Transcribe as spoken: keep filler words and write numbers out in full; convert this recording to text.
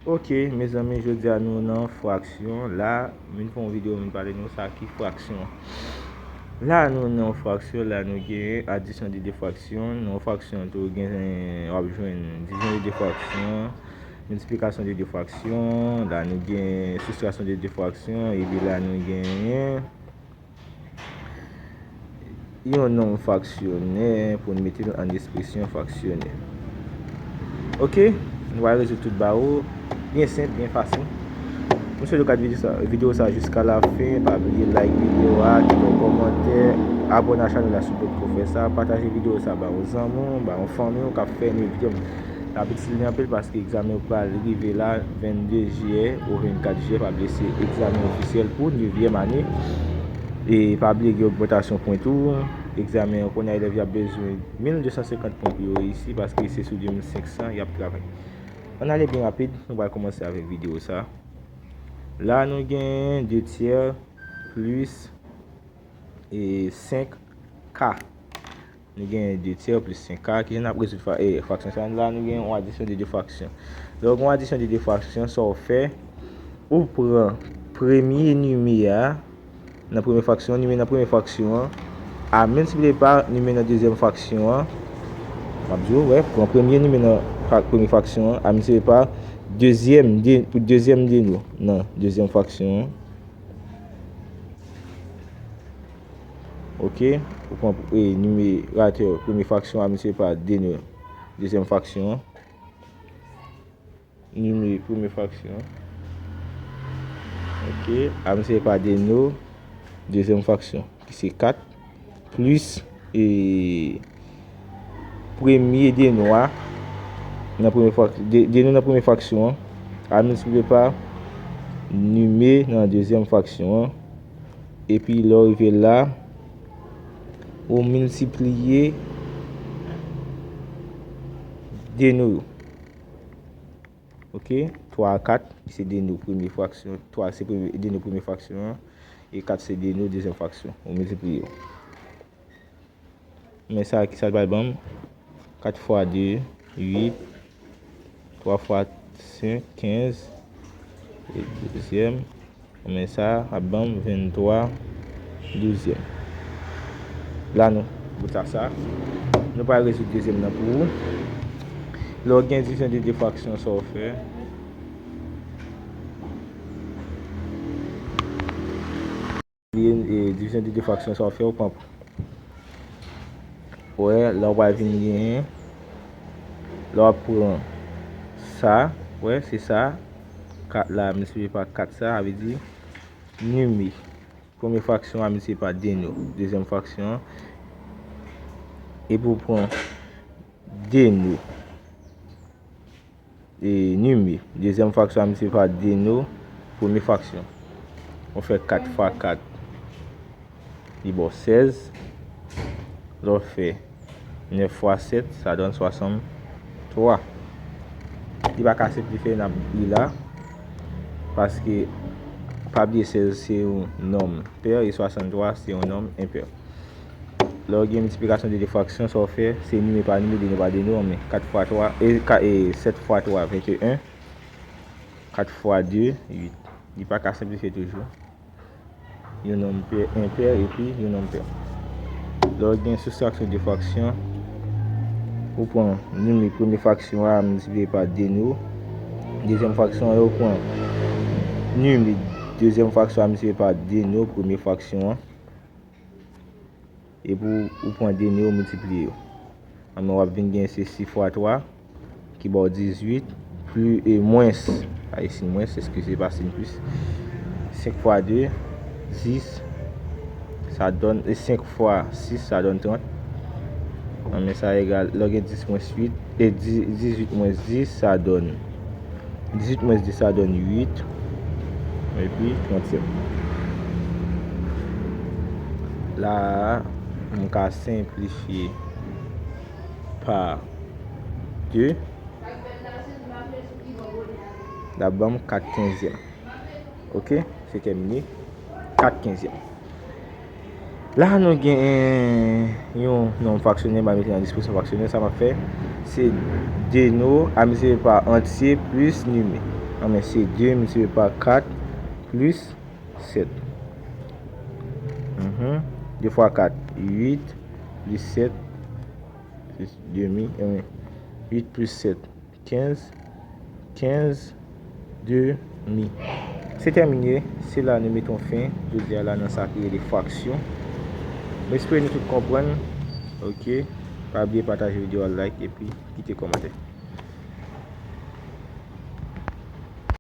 Ok, mezanmi, jodi a nou nan fraksyon. La, m vin fè yon videyo, m vin pale nou sa ki fraksyon. La, nou nan fraksyon, la, nou gen adisyon de de fraksyon. Nan fraksyon, tou, gen, w ap jwenn divizyon de de fraksyon, miltiplikasyon de de fraksyon. La, nou gen soustraksyon de de fraksyon. Epi la, nou genyen yon nonm fraksyonè pou n mete l an ekspresyon fraksyonè. Ok, nou pral rezoud tout ba ou. Byen senp, byen fasil. M swete w gad videyo sa, videyo sa jiska la fen. Pa bliye like videyo a, kite yon kòmantè, abòne a chanèl la si w potko fè sa, pataje videyo sa ba yon zanmi w, ba yon fanmi w k ap fè nevyèm. N ap itil li anpil paske egzamen yo pral rive la, vennde jiyè ou vennkat jiyè, pa bliye se egzamen ofisyèl pou nevyèm ane. E pa bliye gen ogmantasyon pwen tou. Egzamen an kounye a, elèv yo ap bezwen mil de san senkant pwen pou yo reyisi, paske se sou de mil senk san y ap travay. Ann ale byen rapid, nou pral kòmanse avèk videyo sa. La, nou gen de tyè plis e senk K. Nou gen de tyè plis senk K. Kijan n ap rezoud fra-, e, fraksyon sa a? La, nou gen yon adisyon de de fraksyon. Donk, yon adisyon de de fraksyon, sa w fè, ou pran premye nime a, nan premye fraksyon an, nime nan premye fraksyon an, a miltipliye pa nime nan dezyèm fraksyon an. M ap di w, wè, pran premye nime nan fra-, premye fraksyon an, a miltipliye pa dezyèm de, pou dezyèm deno nan dezyèm fraksyon an. Ok, ou pran, e, nimeratè premye fraksyon a miltipliye pa deno dezyèm fraksyon an. Nime premye fraksyon an. Ok, a miltipliye pa deno dezyèm fraksyon, ki se kat, plis, e, premye deno a nan premye frak-, de-, deno nan premye fraksyon an, a miltipliye pa nime nan dezyèm fraksyon an. Epi lè w rive la, ou miltipliye deno yo. Ok, twa a kat, ki se deno premye fraksyon, twa se premye, deno premye fraksyon an, e kat se deno dezyèm fraksyon. Ou miltipliye yo. Men sa, ki sa l pral ban m? Kat fwa de, uit, twa fwa senk, kenz, e dezyèm. Men sa ap ban m venntwa douzyèm. La nou bout sa sa. Nou pral rezoud dezyèm nan pou ou. Lè w gen divizyon de de fraksyon, sa w fè? Li, e, divizyon de de fraksyon, sa w fè, w pran, wè, la w pral vin genyen, la w ap pran sa, wè, se sa, kat la miltipliye pa kat sa, sa vle di, nime premye fraksyon an miltipliye pa deno dezyèm fraksyon an, epi w pran deno, e, nime dezyèm fraksyon an miltipliye pa deno premye fraksyon. Ou fè kat fwa kat, li ba w sèz. Lè w fè nèf fwa sèt, sa donn swasanntwa. Li pa ka senplifye, n ap li la. Paske, pa bliye, sèz se yon nonm pè e swasanntwa se yon nonm enpè. Lè w gen miltiplikasyon de de fraksyon, sa w fè, se nime pa nime, deno pa deno, men kat fwa twa, e, ka, e, sèt fwa twa, venteyen, kat fwa de, uit. Li pa ka senplifye toujou. Yon nonm pè, enpè, epi yon nonm pè. Lè w gen soustraksyon de fraksyon, ou pran nime premye fraksyon an miltipliye pa deno dezyèm fraksyon an, ou pran nime dezyèm fraksyon an miltipliye pa deno premye fraksyon an. Epi w, ou pran deno, w miltipliye yo. Anben, w ap vin gen se sis fwa twa, ki ba w dizuit, pli, e, mwens, pa gen siy mwens, eskize, pa siy plis. Senk fwa de, dis, sa donn, e, senk fwa sis, sa donn trant. Anben, sa egal, lè w gen dis mwens uit, e, di-, dizuit mwens dis, sa donn dizuit mwens dis, sa donn uit. Epi, trantyèm. La a, m ka senplifye pa de. L ap ban m kat kenzyèm. Ok, se tèmine. Kat kenzyèm. La, nou gen yon nonm fraksyonè, m a mete nan ekspresyon fraksyonè, sa m ap fè, se deno a miltipliye pa antye plis nime. Anben, se de miltipliye pa kat plis sèt. Mhm. De fwa kat, uit, plis sèt, plis demi, anben, uit plis sèt, kenz, kenz demi. Se tèmine, se la nou mete yon fen, jodi a la, nan sa ki rele fraksyon. M espere nou tout konprann. Ok. Pa bliye pataje videyo a, like, epi kite kòmantè.